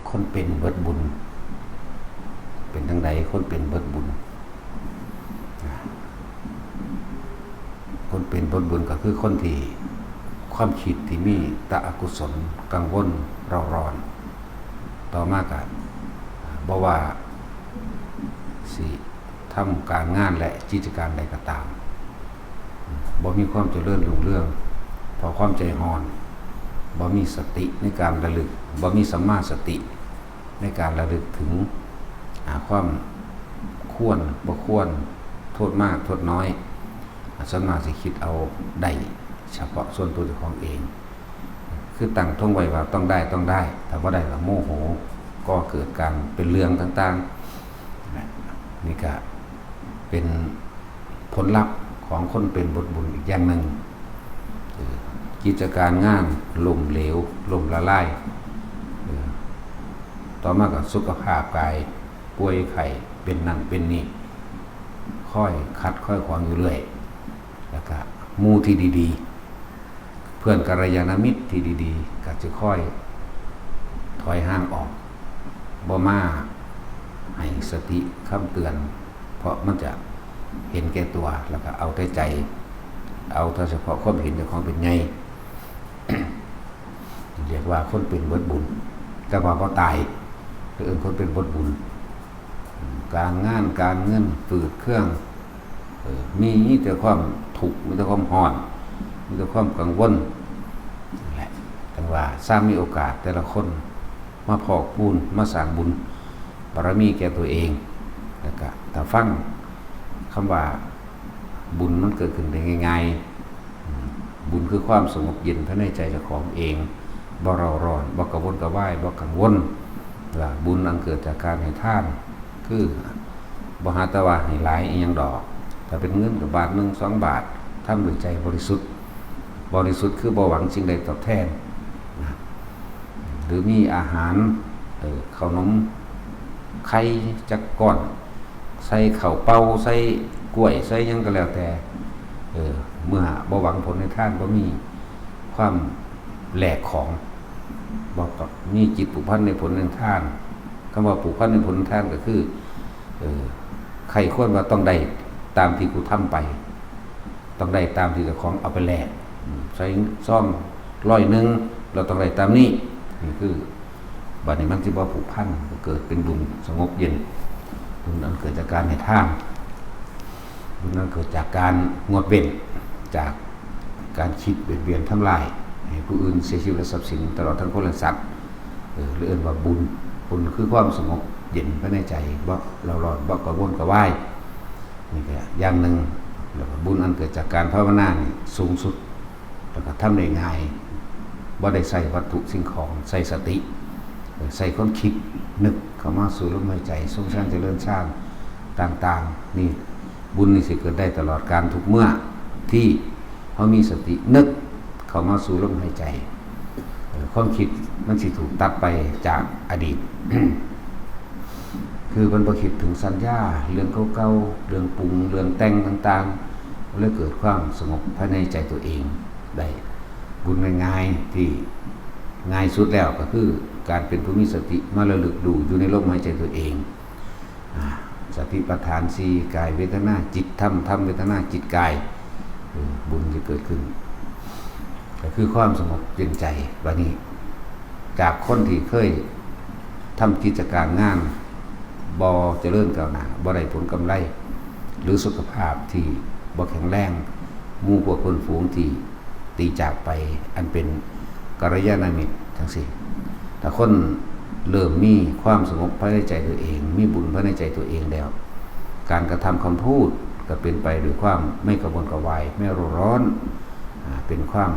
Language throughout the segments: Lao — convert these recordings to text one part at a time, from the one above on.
ຄົນເປັນເບິດບຸນ ເປັນຈັ່ງໃດຄົນເປັນເບິດບຸນ? ຄົນເປັນເບິດບຸນກໍຄືຄົນທີ່ ຄວາມຄິດທີ່ມີແຕ່ອະກຸສົນ ກັງວົນເຣົາຮ້ອນ. ຕໍ່ມາກໍ ບໍ່ວ່າຊິ ທຳການງານ ແລະ ກິດຈະການໃດກໍຕາມ ບໍ່ມີຄວາມຈະເລີນຮຸ່ງເຮືອງ ເພາະຄວາມໃຈຮ້ອນ, ບໍ່ມີສະຕິໃນການລະລຶກ, ບໍ່ມີສຳມາສະຕິໃນການລະລຶກເຖິງ ອາ ຄວາມຄວນບໍ່ຄວນ, ໂທດມາກໂທດນ້ອຍ, ສ່ວນມາກຊິຄິດເອົາໄດ້ສະເພາະສ່ວນຕົວເຈົ້າຂອງເອງ. ຄືຕັ້ງທົງໄວ້ວ່າຕ້ອງໄດ້ ຕ້ອງໄດ້, ຖ້າບໍ່ໄດ້ກໍໂມໂຫ, ກໍເກີດການເປັນເລື່ອງຕ່າງໆ. ນີ້ກະເປັນຜົນລັບຂອງຄົນເປັນເບິດບຸນອີກຢ່າງໜຶ່ງ. ເອີ ກິດຈະການງານລົ້ມເຫຼວ, ລົ້ມລະລາຍ. ເອີ ຕໍ່ມາກໍສຸຂະພາບກາຍປ່ວຍໄຂ້, ເປັນນັ້ນເປັນນີ້, ຄອຍຂັດຄອຍຂວາງຢູ່ເລື້ອຍ. ແລ້ວກະໝູ່ທີ່ດີໆ ເພື່ອນກັນລະຍານະມິດທີ່ດີໆ ກໍຈະຄອຍຖອຍຫ່າງອອກ, ບໍ່ມາໃຫ້ສະຕິຄຳເຕືອນ, ເພາະມັນຈະເຫັນແກ່ຕົວ ແລ້ວກໍເອົາແຕ່ໃຈ, ເອົາແຕ່ສະເພາະຄວາມເຫັນເຈົ້າຂອງເປັນໃຫຍ່. ເອີ້ນວ່າຄົນເປັນເບິດບຸນ ແຕ່ວ່າບໍ່ຕາຍ, ເອີ້ນຄົນເປັນເບິດບຸນ. ການງານການເງິນຝືດເຄືອງ, ເອີ ມີ ມີແຕ່ຄວາມທຸກ, ມີແຕ່ຄວາມຮ້ອນ, ມີແຕ່ຄວາມກັງວົນ. ນັ້ນແຫຼະ ຈັ່ງວ່າຊ່າງມີໂອກາດແຕ່ລະຄົນມາພອກພູນ, ມາສ້າງບຸນບາລະມີແກ່ຕົວເອງ. ແລ້ວກະຖ້າຟັງຄຳວ່າ ບຸນມັນເກີດຂຶ້ນໄດ້ງ່າຍໆ. ອາ ບຸນຄືຄວາມສະຫງົບເຢັນພາຍໃນໃຈເຈົ້າຂອງເອງ, ບໍ່ເຣົາຮ້ອນ, ບໍ່ກະວົນກະວາຍ, ບໍ່ກັງວົນ. ລະບຸນອັນເກີດຈາກການໃຫ້ທານ ຄືບໍ່ຫາແຕ່ວ່າໃຫ້ຫຼາຍອີ່ຫຍັງດອກ, ຖ້າເປັນເງິນກໍບາດໜຶ່ງສອງບາດ, ທຳດ້ວຍໃຈບໍລິສຸດ, ບໍລິສຸດຄືບໍ່ຫວັງສິ່ງໃດຕອບແທນນະ. ຫຼືມີອາຫານ ເອີ ເຂົ້າໜົມໄຂ່ຈັກກ້ອນ, ໃສ່ເຂົ້າເປົ່າ, ໃສ່ກ້ວຍ, ໃສ່ຫຍັງກໍແລ້ວແຕ່, ເອີ ເມື່ອບໍ່ຫວັງຜົນໃນທານ, ບໍ່ມີຄວາມແລກຂອງ, ບໍ່ມີຈິດຜູກພັນໃນຜົນແຫ່ງທານ. ຄຳວ່າຜູກພັນໃນຜົນແຫ່ງທານກໍຄື ເອີ ໃຄ່ຄວນວ່າຕ້ອງໄດ້ຕາມທີ່ກູທຳໄປ, ຕ້ອງໄດ້ຕາມທີ່ເຈົ້າຂອງເອົາໄປແລກ. ໃສ່ຊອງຮ້ອຍໜຶ່ງ ລະຕ້ອງໄດ້ຕາມນີ້. ນີ້ຄື ບາດນີ້ມັນຊິບໍ່ຜູກພັນ, ກໍເກີດເປັນບຸນສະຫງົບເຢັນ, ບຸນອັນເກີດຈາກການໃຫ້ທານ, ບຸນອັນເກີດຈາກການງົດເວັ້ນຈາກການຄິດບຽດບຽນທຳລາຍໃຫ້ຜູ້ອື່ນເສຍຊີວິດ ແລະ ຊັບສິນ, ຕະຫຼອດທັງຄົນ ແລະ ສັດ. ເອີ ເອີ້ນວ່າບຸນ, ບຸນຄືຄວາມສະຫງົບເຢັນພາຍໃນໃຈ, ບໍ່ເລົ່າຮ້ອນ, ບໍ່ກະວົນກະວາຍ. ນີ້ກໍຢ່າງໜຶ່ງ. ແລ້ວກໍບຸນອັນເກີດຈາກການພາວະນານີ້ສູງສຸດ, ແລ້ວກໍທຳໄດ້ງ່າຍ, ບໍ່ໄດ້ໃຊ້ວັດຖຸສິ່ງຂອງ, ໃຊ້ສະຕິ, ໃຊ້ຄວາມຄິດນຶກເຂົ້າມາສູ່ລົມຫາຍໃຈ, ຊົງຊານຈະເລີນຊານຕ່າງໆ. ນີ້ ບຸນນີ້ຊິເກີດໄດ້ຕະຫຼອດການທຸກເມື່ອທີ່ ເຮົາມີສະຕິນຶກເຂົ້າມາສູ່ລົມຫາຍໃຈ, ເອີ ຄວາມຄິດມັນຊິຖືກຕັດໄປຈາກອະດີດ, ຄືມັນບໍ່ຄິດເຖິງສັນຍາເລື່ອງເກົ່າໆ, ເລື່ອງປຸງ, ເລື່ອງແຕ່ງຕ່າງໆ, ມັນເລີຍເກີດຄວາມສະຫງົບພາຍໃນໃຈຕົວເອງໄດ້. ບຸນງ່າຍໆ ທີ່ງ່າຍສຸດແລ້ວກໍຄືການເປັນຜູ້ມີສະຕິມາລະລຶກຮູ້ຢູ່ໃນລົມຫາຍໃຈຕົວເອງ. ອາ ສະຕິປັດຖານສີ່ ກາຍເວທະນາຈິດທຳ, ທຳເວທະນາຈິດກາຍ, ເອີ ບຸນຈະເກີດຂຶ້ນ ກໍຄືຄວາມສະຫງົບເຢັນໃຈ. ບາດນີ້ ຈາກຄົນທີ່ເຄີຍທຳກິດຈະການງານບໍ່ຈະເລີນກ້າວໜ້າ, ບໍ່ໄດ້ຜົນກຳໄລ ຫຼື ສຸຂະພາບທີ່ບໍ່ແຂງແຮງ, ໝູ່ພວກເພື່ອນຝູງທີ່ ຕີຈາກໄປ ອັນເປັນກັນລະຍານະມິດຈັ່ງຊີ້. ຖ້າຄົນເລີ່ມມີຄວາມສະຫງົບພາຍໃນໃຈຕົວເອງ, ມີບຸນພາຍໃນໃຈຕົວເອງແລ້ວ, ການກະທຳຄຳພູດກໍເປັນໄປດ້ວຍຄວາມໄມ່ກະວົນກະວາຍ, ໄມ່ເຣົາຮ້ອນ, ອາ ເປັນຄວາມ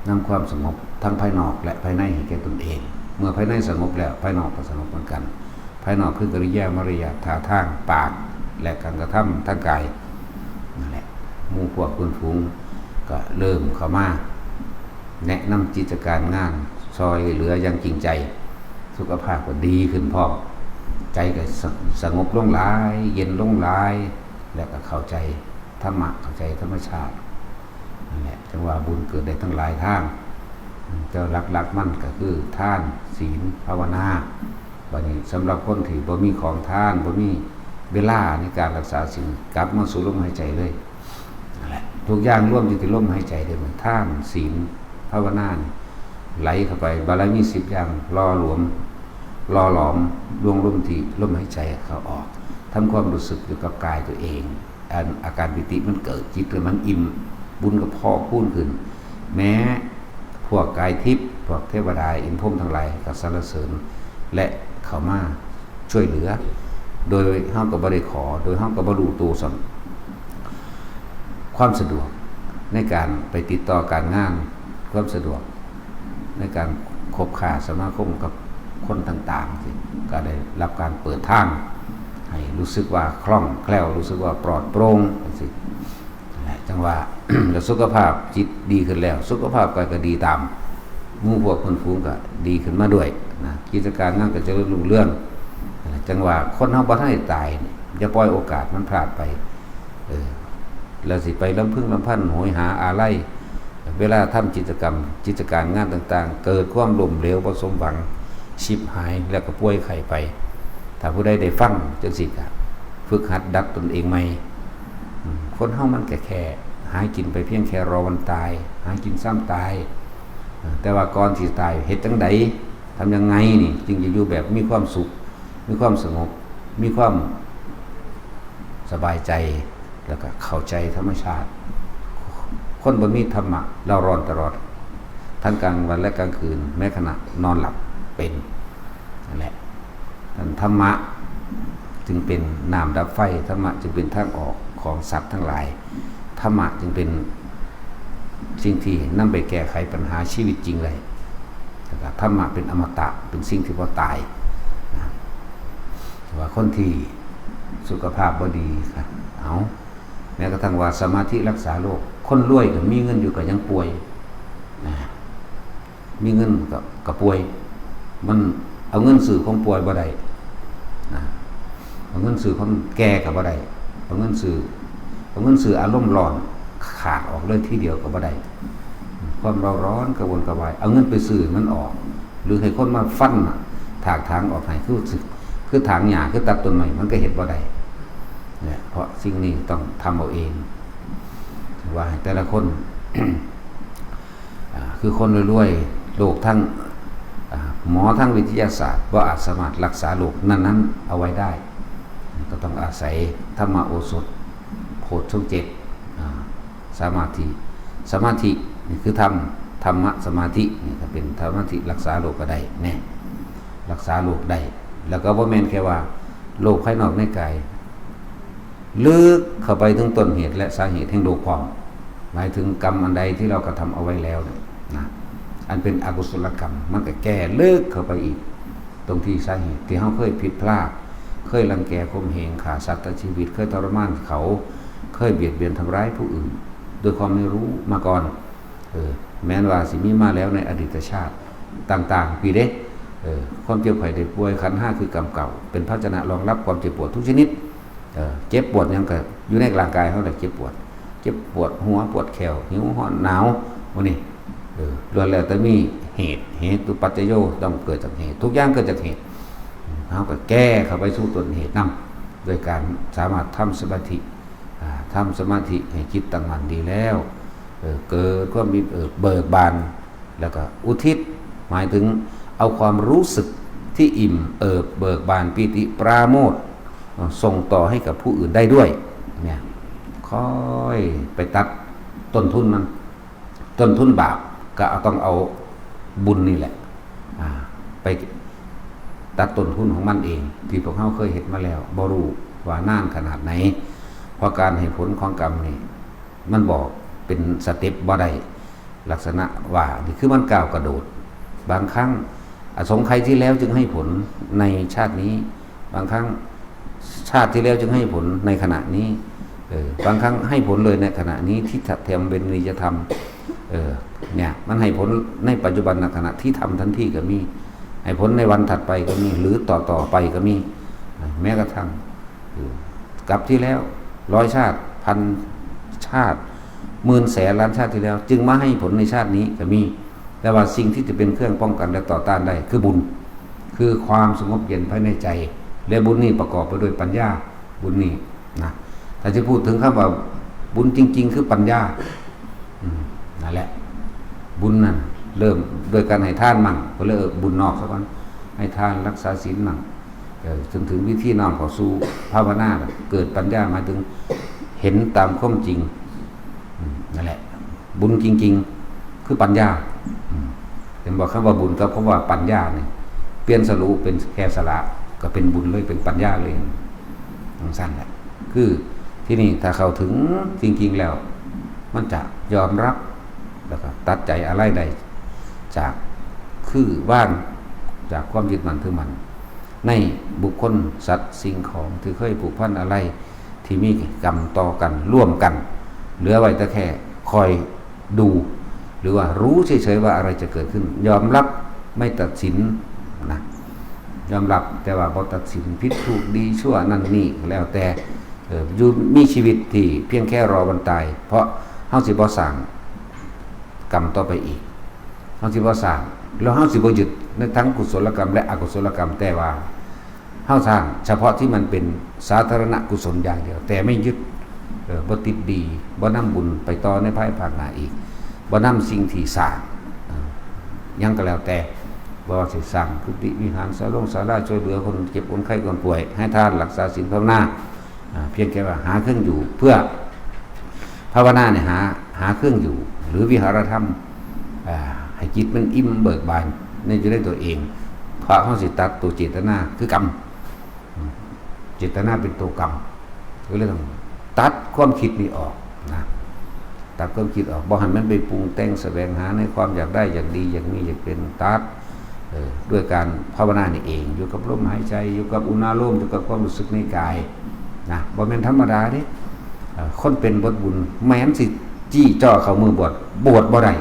ນຳຄວາມສະຫງົບທັງພາຍນອກ ແລະ ພາຍໃນໃຫ້ແກ່ຕົນເອງ. ເມື່ອພາຍໃນສະຫງົບແລ້ວ, ພາຍນອກກໍສະຫງົບເໝືອນກັນ. ພາຍນອກຄືກິລິຍາ, ມາລະຍາດ, ທ່າທາງ, ປາກ ແລະ ການກະທຳທາງກາຍ. ນັ້ນແຫຼະ ໝູ່ພວກເພື່ອນຝູງກໍເລີ່ມເຂົ້າມາແນະນຳກິດຈະການງານ ຊ່ອຍເຫຼືອຢ່າງຈິງໃຈ, ສຸຂະພາບກໍດີຂຶ້ນພ້ອມ, ໃຈກໍສະ ສະຫງົບລົງຫຼາຍ, ເຢັນລົງຫຼາຍ ແລະ ກໍເຂົ້າໃຈທຳມະ, ເຂົ້າໃຈທຳມະຊາດ. ນັ້ນແຫຼະ ຈັ່ງວ່າບຸນເກີດໄດ້ທັງຫຼາຍທາງ, ເ ແຕ່ຫຼັກໆມັນກໍຄືທານ, ສິນ, ພາວະນາ. ບັດນີ້ສຳລັບຄົນທີ່ບໍ່ມີຂອງທານ, ບໍ່ມີເວລາໃນການລັກສາສິນ, ກັບມາສູ່ລົມຫາຍໃຈເລີຍ. ນັ້ນແຫຼະ ທຸກຢ່າງລວມຢູ່ທີ່ລົມຫາຍໃຈເດີ. ທານ, ສິນ, ພາວະນານີ້ໄຫຼເຂົ້າໄປ, ບາລະມີສິບຢ່າງຫຼໍ່ຫຼວມ ຫຼໍ່ຫຼອມດວງລົມທີ່ລົມຫາຍໃຈເຂົ້າອອກ, ທຳຄວາມຮູ້ສຶກຢູ່ກັບກາຍຕົວເອງ. ອັນອາການປີຕິມັນເກີດ, ຈິດມັນອີ່ມ, ບຸນກໍພອກພູນຂຶ້ນ. ແມ້ພວກກາຍທິບ, ພວກເທວະດາ, ອິນພົມທັງຫຼາຍກໍສັນລະເສີນ ແລະ ເຂົ້າມາຊ່ວຍເຫຼືອ ໂດຍເຮົາກໍບໍ່ໄດ້ຂໍ, ໂດຍເຮົາກໍບໍ່ຮູ້ໂຕຊ້ຳ. ຄວາມສະດວກໃນການໄປຕິດຕໍ່ການງານ, ຄວາມສະດວກໃນການຄົບຄ້າສະມາຄົມກັບຄົນຕ່າງໆ ກໍໄດ້ຮັບການເປີດທາງໃຫ້ຮູ້ສຶກວ່າຄ່ອງແຄ້ວ, ຮູ້ສຶກວ່າປອດໂປ່ງຈັ່ງຊີ້. ຈັ່ງວ່າ ແລ້ວສຸຂະພາບຈິດດີຂຶ້ນແລ້ວ, ສຸຂະພາບກາຍກໍດີຕາມ, ໝູ່ພວກເພື່ອນຝູງກໍດີຂຶ້ນມາດ້ວຍນະ, ກິດຈະການງານກໍຈະເລີນຮຸ່ງເຮືອງ. ຈັ່ງວ່າຄົນເຮົາບໍ່ທັນໄດ້ຕາຍນີ້ ຢ່າປ່ອຍໂອກາດມັນພລາດໄປ. ເອີ ແລ້ວຊິໄປລຳພຶງລຳພັນໂຫຍຫາອາໄລ, ເວລາທຳກິດຈະກຳ, ກິດຈະການງານຕ່າງໆ ເກີດຄວາມລົ້ມເຫຼວ ບໍ່ສົມຫວັງ, ຊິບຫາຍ ແລ້ວກໍປ່ວຍໄຂ້ໄປ. ຖ້າຜູ້ໃດໄດ້ຟັງຈັ່ງຊີ້ ກໍຝຶກຫັດດັດຕົນເອງໃໝ່. ອາ ຄົນເຮົາມັນກໍແຄ່ຫາກິນໄປພຽງແຄ່ລໍວັນຕາຍ, ຫາກິນຊາມຕາຍ. ເອີ ແຕ່ວ່າກ່ອນຊິຕາຍເຮັດຈັ່ງໃດ, ທຳຍັງໄງນີ້ຈຶ່ງຈະຢູ່ແບບມີຄວາມສຸກ, ມີຄວາມສະຫງົບ, ມີຄວາມສະບາຍໃຈ, ແລ້ວກໍເຂົ້າໃຈທຳມະຊາດ. ຄົນບໍ່ມີທຳມະ ເລົ່າຮ້ອນຕະຫຼອດ ທັງກາງວັນ ແລະ ກາງຄືນ, ແມ້ຂະນະນອນຫຼັບເປັນ. ນັ້ນແຫຼະ ນັ້ນທຳມະຈຶ່ງເປັນນ້ຳດັບໄຟ, ທຳມະຈຶ່ງເປັນທາງອອກຂອງສັດທັງຫຼາຍ, ທຳມະຈຶ່ງເປັນສິ່ງທີ່ນຳໄປແກ້ໄຂບັນຫາຊີວິດຈິງໄດ້. ແລ້ວກໍທຳມະເປັນອະມະຕະ, ເປັນສິ່ງທີ່ບໍ່ຕາຍນະ. ວ່າຄົນທີ່ສຸຂະພາບບໍ່ດີ, ເອົາ ແມ້ກະທັ່ງວ່າສະມາທິລັກສາໂລກ, ຄົນລວຍກໍມີເງິນຢູ່ກໍຍັງປ່ວຍນະ. ມີເງິນກໍ ກໍປ່ວຍ, ມັນເອົາເງິນຊື້ຄວາມປ່ວຍບໍ່ໄດ້ນະ, ເອົາເງິນຊື້ຄວາມແກ່ກໍບໍ່ໄດ້, ເອົາເງິນຊື້ ເອົາເງິນຊື້ອາລົມຮ້ອນຂາດອອກເລີຍທີດຽວກໍບໍ່ໄດ້. ຄວາມເຣົາຮ້ອນກະວົນກະວາຍ ເອົາເງິນໄປຊື້ໃຫ້ມັນອອກ ຫຼື ໃຫ້ຄົນມາຟັນຖາກຖາງອອກໃຫ້ ຄື ຄືຖາງຫຍ້າ ຄືຕັດຕົ້ນໄມ້ ມັນກໍເຮັດບໍ່ໄດ້ນະ. ເພາະສິ່ງນີ້ຕ້ອງທຳເອົາເອງ ວ່າໃຫ້ແຕ່ລະຄົນ ອາ ຄືຄົນລວຍໆ ໂລກທັງ ອາ ໝໍທາງວິທະຍາສາດບໍ່ອາດສາມາດລັກສາໂລກນັ້ນໆເອົາໄວ້ໄດ້ ກໍຕ້ອງອາໄສທຳມະໂອສົດ ໂພດຊົງເຈັດ ອາ ສະມາທິ ສະມາທິນີ້ຄືທຳ ທຳມະສະມາທິນີ້ກໍເປັນສະມາທິລັກສາໂລກກໍໄດ້ແນ່ ລັກສາໂລກໄດ້. ແລ້ວກໍບໍ່ແມ່ນແຄ່ວ່າໂລກພາຍນອກໃນກາຍ ເລິກເຂົ້າໄປເຖິງຕົ້ນເຫດ ແລະ ສາເຫດແຫ່ງໂລກພ້ອມ ໝາຍເຖິງກຳອັນໃດທີ່ເຮົາກະທຳເອົາໄວ້ແລ້ວນະ ອັນເປັນອະກຸສົລະກຳ ມັນກະແກ່ເລິກເຂົ້າໄປອີກ ຕົງທີ່ສາເຫດທີ່ເຮົາເຄີຍຜິດພລາດ ເຄີຍລັງແກຂົ່ມເຫງ ຂ້າສັດຕັດຊີວິດ ເຄີຍທໍລະມານເຂົາ ເຄີຍບຽດບຽນທຳຮ້າຍຜູ້ອື່ນ ໂດຍຄວາມໄມ່ຮູ້ມາກ່ອນ. ເອີ ແມ່ນວ່າຊິມີມາແລ້ວໃນອະດີດຕະຊາດຕ່າງໆ ພີ້ເດ້. ເອີ ຄວາມເຈັບໄຂ້ໄດ້ປ່ວຍ ຂັນຫ້າຄືກຳເກົ່າ ເປັນພາຊະນະລອງຮັບຄວາມເຈັບປວດທຸກຊະນິດ. ເອີ ເຈັບປວດຫຍັງກະຢູ່ໃນຮ່າງກາຍເຮົາແຫຼະ ເຈັບປວດ ເຈັບປວດຫົວ ປວດແຂ້ວ ຫິວ ຮ້ອນ ໜາວ ໝູ່ນີ້ ເອີ ລ້ວນແລ້ວແຕ່ມີເຫດ ເຫຕຸປັດຈະໂຍ ຕ້ອງເກີດຈາກເຫດ ທຸກຢ່າງເກີດຈາກເຫດ. ເຮົາກະແກ້ເຂົ້າໄປສູ່ຕົ້ນເຫດນຳ ໂດຍການສາມາດທຳສະມາທິ ອາ ທຳສະມາທິໃຫ້ຈິດຕັ້ງໝັ້ນດີແລ້ວ ເອີ ເກີດຄວາມອີ່ມເອີບເບີກບານ ແລ້ວກໍອຸທິດ ໝາຍເຖິງເອົາຄວາມຮູ້ສຶກທີ່ອີ່ມເອີບເບີກບານ ປີຕິປາໂມດ ສົ່ງຕໍ່ໃຫ້ກັບຜູ້ອື່ນໄດ້ດ້ວຍ ເນຍ ຄ່ອຍໄປຕັດຕົ້ນທຶນມັນ. ຕົ້ນທຶນບາບກໍເອົາ ຕ້ອງເອົາບຸນນີ້ແຫຼະ ອາ ໄປຕັດຕົ້ນທຶນຂອງມັນເອງ ທີ່ພວກເຮົາເຄີຍເຮັດມາແລ້ວ ບໍ່ຮູ້ວ່ານານຂະໜາດໃດ ເພາະການໃຫ້ຜົນຂອງກຳນີ້ ມັນບອກເປັນສະເຕັບບໍ່ໄດ້. ລັກສະນະວ່ານີ້ຄືມັນກ້າວກະໂດດ ບາງຄັ້ງອະສົງໄຂທີ່ແລ້ວຈຶ່ງໃຫ້ຜົນໃນຊາດນີ້ ບາງຄັ້ງຊາດທີ່ແລ້ວຈຶ່ງໃຫ້ຜົນໃນຂະນະນີ້ ເອີ ບາງຄັ້ງໃຫ້ຜົນເລີຍໃນຂະນະນີ້ ທິຕະທຳເວນະນີຍະທຳ ເອີ ເນຍ ມັນໃຫ້ຜົນໃນປັດຈຸບັນນະຂະນະທີ່ທຳທັນທີກໍມີ ໃຫ້ຜົນໃນວັນຖັດໄປກໍມີ ຫຼື ຕໍ່ໆໄປກໍມີ ແມ້ກະທັ່ງ ເອີ ກັບທີ່ແລ້ວ ຮ້ອຍຊາດ ພັນຊາດ ໝື່ນແສນລ້ານຊາດທີ່ແລ້ວ ຈຶ່ງມາໃຫ້ຜົນໃນຊາດນີ້ກໍມີ. ແຕ່ວ່າສິ່ງທີ່ຈະເປັນເຄື່ອງປ້ອງກັນ ແລະ ຕໍ່ຕ້ານໄດ້ຄືບຸນ ຄືຄວາມສະຫງົບເຢັນພາຍໃນໃຈ ແລະ ບຸນນີ້ປະກອບໄປດ້ວຍປັນຍາ. ບຸນນີ້ນະ ຖ້າຈະພູດເຖິງຄຳວ່າບຸນຈິງໆ ຄືປັນຍາ ອືມ ນັ້ນແຫຼະ ບຸນນັ້ນເລີ່ມດ້ວຍການໃຫ້ທານໝັ້ງ ກໍເລີຍເອີ້ນບຸນນອກຊະກ່ອນ ໃຫ້ທານ ລັກສາສິນໝັ້ງ ເອີ ຈົນເຖິງວິທີນ້ອມເຂົ້າສູ່ພາວະນາ ເກີດປັນຍາ ໝາຍເຖິງເຫັນຕາມຄວາມຈິງ ອືມ ນັ້ນແຫຼະ ບຸນຈິງໆ ຄືປັນຍາ ອືມ ເຫັນບໍ່? ຄຳວ່າບຸນກັບຄຳວ່າປັນຍານີ້ ປ່ຽນສະຫຼະເປັນແຄ່ສະຫຼະ ກໍເປັນບຸນເລີຍ ເປັນປັນຍາເລີຍ ຈັ່ງຊັ້ນແຫຼະ. ຄື ທີນີ້ຖ້າເຂົ້າເຖິງຈິງໆ ແລ້ວ ມັນຈະຍອມຮັບ ແລ້ວກໍຕັດໃຈອາໄລໄດ້ ຈາກ ຄື ວາງ ຈາກຄວາມຍຶດໝັ້ນຖືໝັ້ນ ໃນບຸກຄົນ ສັດ ສິ່ງຂອງທີ່ເຄີຍຜູກພັນອາໄລ ທີ່ມີກຳຕໍ່ກັນ ຮ່ວມກັນ ເຫຼືອໄວ້ແຕ່ແຄ່ຄອຍດູ ຫຼືວ່າຮູ້ເສີຍໆ ວ່າອາໄລຈະເກີດຂຶ້ນ ຍອມຮັບ ໄມ່ຕັດສິນນະ ຍອມຮັບ ແຕ່ວ່າບໍ່ຕັດສິນຜິດຖືກ ດີຊົ່ວ ນັ້ນນີ້ ແລ້ວແຕ່ ເອີ ຢູ່ ມີຊີວິດທີ່ພຽງແຄ່ລໍວັນຕາຍ ເພາະເຮົາຊິບໍ່ສ້າງກຳຕໍ່ໄປອີກ ເຮົາຊິບໍ່ສ້າງ ແລ້ວເຮົາຊິບໍ່ຍຶດໃນທັງກຸສົລະກຳ ແລະ ອະກຸສົລະກຳ ແຕ່ວ່າເຮົາສ້າງສະເພາະທີ່ມັນເປັນສາທາລະນະກຸສົນຢ່າງດຽວ ແຕ່ໄມ່ຍຶດ ເອີ ບໍ່ຕິດດີ ບໍ່ນຳບຸນໄປຕໍ່ໃນພາຍພາກໜ້າອີກ ບໍ່ນຳສິ່ງທີ່ສ້າງ ເອີ ຫຍັງກໍແລ້ວແຕ່ ບໍ່ວ່າຊິສ້າງກຸຕິວິຫານ ສາລົງສາລາ ຊ່ວຍເຫຼືອຄົນເຈັບຄົນໄຂ້ຄົນປ່ວຍ ໃຫ້ທານ ລັກສາສິນ ພາວະນາ ອາ ພຽງແຕ່ວ່າຫາເຄື່ອງຢູ່ເພື່ອພາວະນານີ້ ຫາ ຫາເຄື່ອງຢູ່ ຫຼື ວິຫາລະທຳ ອາ ໃຫ້ຈິດມັນອີ່ມເບີກບານໃນ ຢູ່ໃນຕົວເອງ ເພາະເຮົາຊິຕັດຕົວເຈດຕະນາຄືກຳ ເຈດຕະນາເປັນຕົວກຳ ກໍເລີຍຕ້ອງຕັດຄວາມຄິດນີ້ອອກນະ ຕັດຄວາມຄິດອອກ ບໍ່ໃຫ້ມັນໄປປຸງແຕ່ງສະແຫວງຫາໃນຄວາມຢາກໄດ້ ຢາກດີ ຢາກມີ ຢາກເປັນ ຕັດ ເອີ ດ້ວຍການພາວະນານີ້ເອງ ຢູ່ກັບລົມຫາຍໃຈ ຢູ່ກັບອຸນາໂລມ ຢູ່ກັບຄວາມຮູ້ສຶກໃນກາຍນະ ບໍ່ແມ່ນທຳມະດາເດ້. ເອີ ຄົນເປັນເບິດບຸນ ແມ່ນຊິຈີ້ຈໍ້ເຂົ້າມືບວດ ບວດບໍ່ໄດ້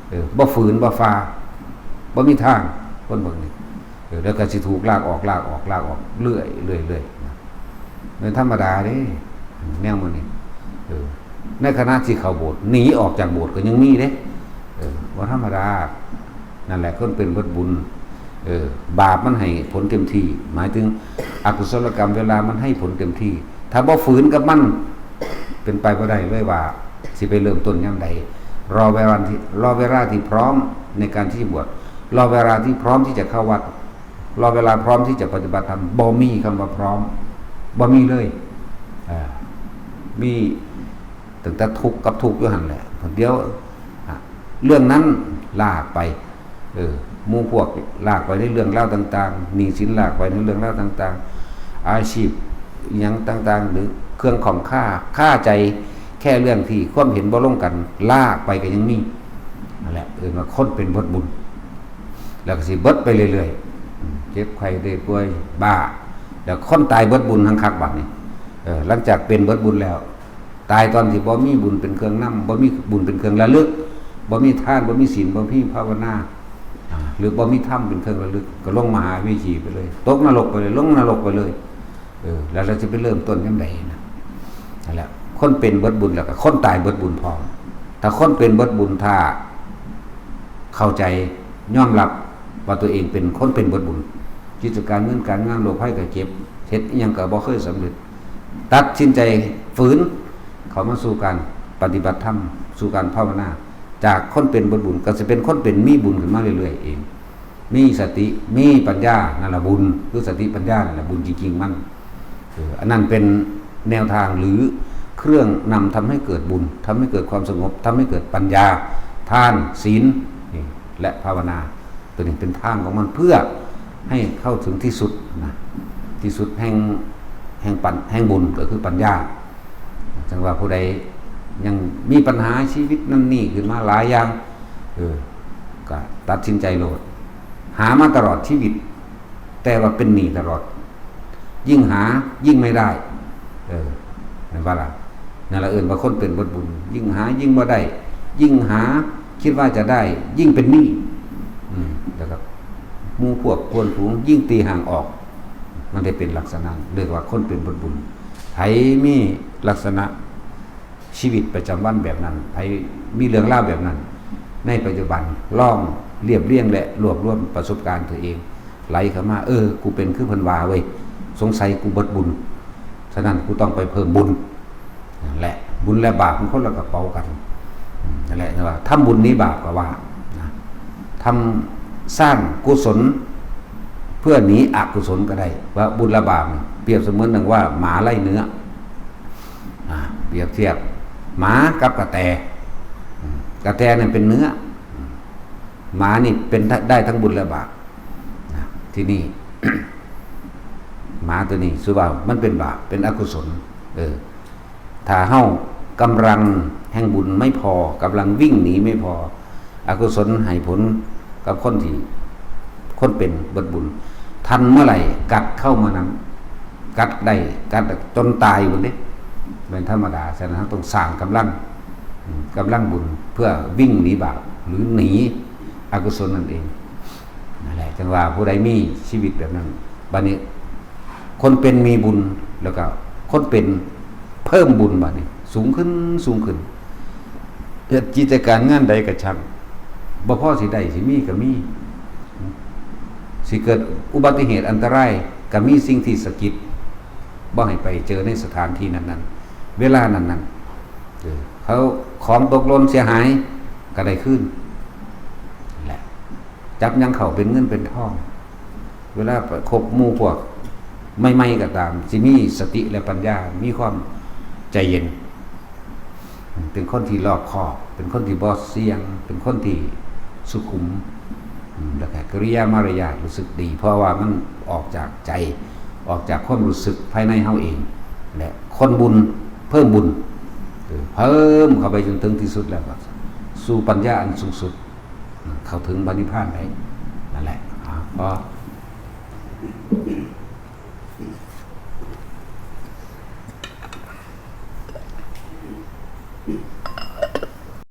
ເອີ ບໍ່ຝືນບໍ່ຝ່າ ບໍ່ມີທາງ ຄົນພວກນີ້ ເອີ ແລ້ວກໍຊິຖືກລາກອອກ ລາກອອກ ລາກອອກ ເລື້ອຍໆ ເລື້ອຍໆນະ ແມ່ນທຳມະດາເດ້ ແນວໝູ່ນີ້ ເອີ ໃນຂະນະທີ່ເຂົ້າໂບດ ໜີອອກຈາກໂບດກໍຍັງມີເດ້ ເອີ ບໍ່ທຳມະດາ. ນັ້ນແຫຼະ ຄົນເປັນເບິດບຸນ ເອີ ບາບມັນໃຫ້ຜົນເຕັມທີ່ ໝາຍເຖິງອະກຸສົລະກຳເວລາມັນໃຫ້ຜົນເຕັມທີ່ ຖ້າບໍ່ຝືນກັບມັນ ເປັນໄປບໍ່ໄດ້ເລີຍວ່າຊິໄປເລີ່ມຕົ້ນຍາມໃດ ລໍເວລາທີ່ ລໍເວລາທີ່ພ້ອມໃນການທີ່ຈະບວດ ລໍເວລາທີ່ພ້ອມທີ່ຈະເຂົ້າວັດ ລໍເວລາພ້ອມທີ່ຈະປະຕິບັດທຳ ບໍ່ມີຄຳວ່າພ້ອມ ບໍ່ມີເລີຍ ເອີ ມີຕັ້ງແຕ່ທຸກກັບທຸກຢູ່ຫັ້ນແຫຼະ ດຽວ ອາ ເລື່ອງນັ້ນລາກໄປ ເອີ ໝູ່ພວກລາກໄປໃນເລື່ອງລາວຕ່າງໆ ໜີ້ສິນລາກໄປໃນເລື່ອງລາວຕ່າງໆ ອາຊີບອີ່ຫຍັງຕ່າງໆ ຫຼື ເຄື່ອງຂ້ອງຄາ ຄາໃຈແຄ່ເລື່ອງທີ່ຄວາມເຫັນບໍ່ລົງກັນ ລາກໄປກໍຍັງມີ ນັ້ນແຫຼະ ເອີ້ນວ່າຄົນເປັນເບິດບຸນ ແລ້ວກໍຊິເບິດໄປເລື້ອຍໆ ເຈັບໄຂ້ໄດ້ປ່ວຍ ບ້າ ແລ້ວຄົນຕາຍເບິດບຸນ ຮັງຄັກບາດນີ້ ເອີ ຫຼັງຈາກເປັນເບິດບຸນແລ້ວ ຕາຍຕອນທີ່ບໍ່ມີບຸນເປັນເຄື່ອງນຳ ບໍ່ມີບຸນເປັນເຄື່ອງລະລຶກ ບໍ່ມີທານ ບໍ່ມີສິນ ບໍ່ມີພາວະນາ ອາ ຫຼືບໍ່ມີທຳເປັນເຄື່ອງລະລຶກ ກໍລົງມະຫາເວທີໄປເລີຍ ຕົກນະລົກໄປເລີຍ ລົງນະລົກໄປເລີຍ ເອີ ແລ້ວເຮົາຈະໄປເລີ່ມຕົ້ນຍາມໃດນະ? ນັ້ນແຫຼະ ຄົນເປັນເບິດບຸນ ແລ້ວກໍຄົນຕາຍເບິດບຸນພ້ອມ. ຖ້າຄົນເປັນເບິດບຸນ ຖ້າເຂົ້າໃຈ ຍອມຮັບວ່າຕົວເອງເປັນຄົນເປັນເບິດບຸນ ກິດຈະການເງິນການງານ ໂລກໄພໄຂ້ເຈັບ ເຮັດອີ່ຫຍັງກໍບໍ່ເຄີຍສຳເລັດ ຕັດສິນໃຈຝືນເຂົ້າມາສູ່ການປະຕິບັດທຳ ສູ່ການພາວະນາ ຈາກຄົນເປັນເບິດບຸນກໍຊິເປັນຄົນເປັນມີບຸນຂຶ້ນມາເລື້ອຍໆເອງ ມີສະຕິ ມີປັນຍາ ນັ້ນລະບຸນ ຄືສະຕິປັນຍາ ນັ້ນລະບຸນຈິງໆມັນ ເອີ ອັນນັ້ນເປັນແນວທາງ ຫຼື ເຄື່ອງນຳທຳໃຫ້ເກີດບຸນ ທຳໃຫ້ເກີດຄວາມສະຫງົບ ທຳໃຫ້ເກີດປັນຍາ ທານ ສິນ ນີ້ ແລະ ພາວະນາ ຕົວນີ້ເປັນທາງຂອງມັນ ເພື່ອໃຫ້ເຂົ້າເຖິງທີ່ສຸດນະ ທີ່ສຸດແຫ່ງ ແຫ່ງປັນ ແຫ່ງບຸນ ກໍຄືປັນຍາ. ຈັ່ງວ່າຜູ້ໃດຍັງມີບັນຫາຊີວິດນັ້ນນີ້ຂຶ້ນມາຫຼາຍຢ່າງ ເອີ ກໍຕັດສິນໃຈໂລດ ຫາມາຕະຫຼອດຊີວິດ ແຕ່ວ່າເປັນໜີ້ຕະຫຼອດ ຍິ່ງຫາຍິ່ງໄມ່ໄດ້ ເອີ ແມ່ນບໍ່ລະ? ນັ້ນລະເອີ້ນວ່າຄົນເປັນເບິດບຸນ ຍິ່ງຫາຍິ່ງບໍ່ໄດ້ ຍິ່ງຫາຄິດວ່າຈະໄດ້ ຍິ່ງເປັນໜີ້ ອືມ ແລ້ວກໍໝູ່ພວກເພື່ອນຝູງຍິ່ງຕີຫ່າງອອກ ມັນໄດ້ເປັນລັກສະນະ ເອີ້ນວ່າຄົນເປັນເບິດບຸນ. ໃຜມີລັກສະນະ ຊີວິດປະຈຳວັນແບບນັ້ນ ໃຜມີເລື່ອງລາວແບບນັ້ນ ໃນປັດຈຸບັນ ລອງລຽບລຽງ ແລະ ລວບລວມປະສົບການຕົວເອງ ໄຫຼເຂົ້າມາ, ເອີ ກູເປັນຄືເພິ່ນວ່າເວີຍ, ສົງໄສກູເບິດບຸນ, ສະນັ້ນກູຕ້ອງໄປເພີ່ມບຸນ. ນັ້ນແຫຼະ ບຸນ ແລະ ບາບມັນຄົນລະກະເປົາກັນ. ນັ້ນແຫຼະ ເອີ້ນວ່າທຳບຸນໜີບາບກໍວ່ານະ, ທຳ ສ້າງກຸສົນເພື່ອໜີອະກຸສົນກໍໄດ້. ວ່າບຸນ ແລະ ບາບນີ້ ປຽບສະເໝືອນດັ່ງວ່າໝາໄລ່ເນື້ອ. ອາ ປຽບທຽບໝາກັບກະແຕ. ອາ ກະແຕນັ້ນເປັນເນື້ອ, ອາ ໝານີ້ເປັນ ໄດ້ທັງບຸນ ແລະ ບາບ. ນະ ທີນີ້ ໝາໂຕນີ້ ສະຫຼຸບວ່າມັນເປັນບາບ ເປັນອະກຸສົນ. ເອີ ຖ້າເຮົາກຳລັງແຫ່ງບຸນໄມ່ພໍ, ກຳລັງວິ່ງໜີໄມ່ພໍ, ອະກຸສົນໃຫ້ຜົນກັບຄົນທີ່ ຄົນເປັນເບິດບຸນ. ທັນເມື່ອໃດກັດເຂົ້າເມື່ອນັ້ນ, ກັດໄດ້ ກັດຈົນຕາຍພຸ້ນເດ້ ແມ່ນທຳມະດາ. ສະນັ້ນເຮົາຕ້ອງສ້າງກຳລັງ ອາ ກຳລັງບຸນເພື່ອວິ່ງໜີບາບ ຫຼື ໜີອະກຸສົນນັ້ນເອງ. ນັ້ນແຫຼະ ຈັ່ງວ່າຜູ້ໃດມີຊີວິດແບບນັ້ນ, ບາດນີ້ຄົນເປັນມີບຸນ ແລ້ວກໍຄົນເປັນເພີ່ມບຸນ ບາດນີ້ສູງຂຶ້ນ ສູງຂຶ້ນ. ເຮັດກິດຈະການງານໃດກໍຊ່າງ, ບໍ່ພໍຊິໄດ້ ຊິມີກໍມີ, ຊິເກີດອຸບັດຕິເຫດອັນຕະລາຍ ກໍມີສິ່ງທີ່ສະກິດ ບໍ່ໃຫ້ໄປເຈີໃນສະຖານທີ່ນັ້ນໆ ເວລານັ້ນໆ. ເອີ ເຂົາ ຂອງຕົກຫຼົ່ນເສຍຫາຍກໍໄດ້ຄືນແຫຼະ. ຈັບຫຍັງເຂົ້າເປັນເງິນເປັນທອງ, ເວລາໄປຄົບໝູ່ພວກໃໝ່ໆກໍຕາມ ຊິມີສະຕິ ແລະ ປັນຍາ, ມີຄວາມໃຈເຢັນ, ເປັນຄົນທີ່ລອບຄອບ, ເປັນຄົນທີ່ບໍ່ສ່ຽງ, ເປັນຄົນທີ່ສຸຂຸມ, ແລ້ວກໍກິລິຍາມາລະຍາດຮູ້ສຶກດີ ເພາະວ່າມັນອອກຈາກໃຈ, ອອກຈາກຄວາມຮູ້ສຶກພາຍໃນເຮົາເອງ. ແລະ ຄົນບຸນເພີ່ມບຸນ, ເອີ ເພີ່ມເຂົ້າໄປຈົນເຖິງທີ່ສຸດແລ້ວກໍສູ່ປັນຍາອັນສູງສຸດ, ເຂົ້າເຖິງພະນິບພານໄດ້. ນັ້ນແຫຼະ ອາ ພໍ. ເ